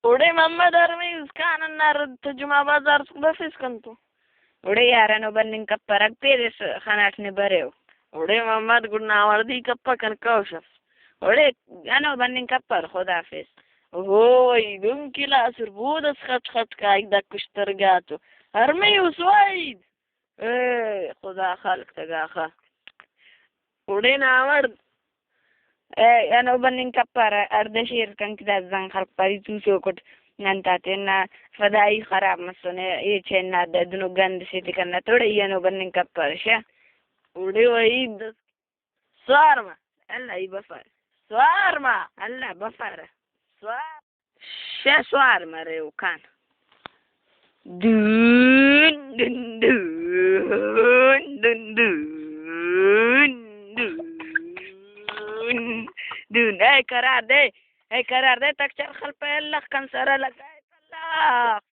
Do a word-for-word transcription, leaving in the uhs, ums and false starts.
اوڑے محمد ہر میوس کان ہندا رد تہ جمعہ بازار بفیس کنتو۔ اوڑے یار ہنو بننگ کپرک پیرس خناٹ نے بریو۔ اوڑے محمد گڑا ناوڑدی کپہ کن کوش اف۔ اوڑے ہنو بننگ کپر خدا حافظ۔ اوہو وحید دن کلاس ہر بود اس خٹ خٹ کائک دا کشترگا تو۔ ہر میوس وحید۔ اے خدا خلق تگاخہ۔ اوڑے ناوڑ۔ اے، اینو بننگ کپرہ، ہڑدے شیر کنک دا زنگ خلک پری توسوکٹ، نن تا تینا فدائی خراب مسنے، اے چین نا ددنو گند سے تے کنا توڑے ای اینو بننگ کپرہ شہ۔ اوڑے وحید سوار ما، اللہ ای بفر۔ سوار ما، اللہ بفر۔ سوار۔ شہ سوار مرے اوکان۔ دون، دون، دون، دون، دون، دون، دون۔ اے قرار دے، اے قرار دے، تک چرخ خلپہ الخ کن سرا لگائے تلخ۔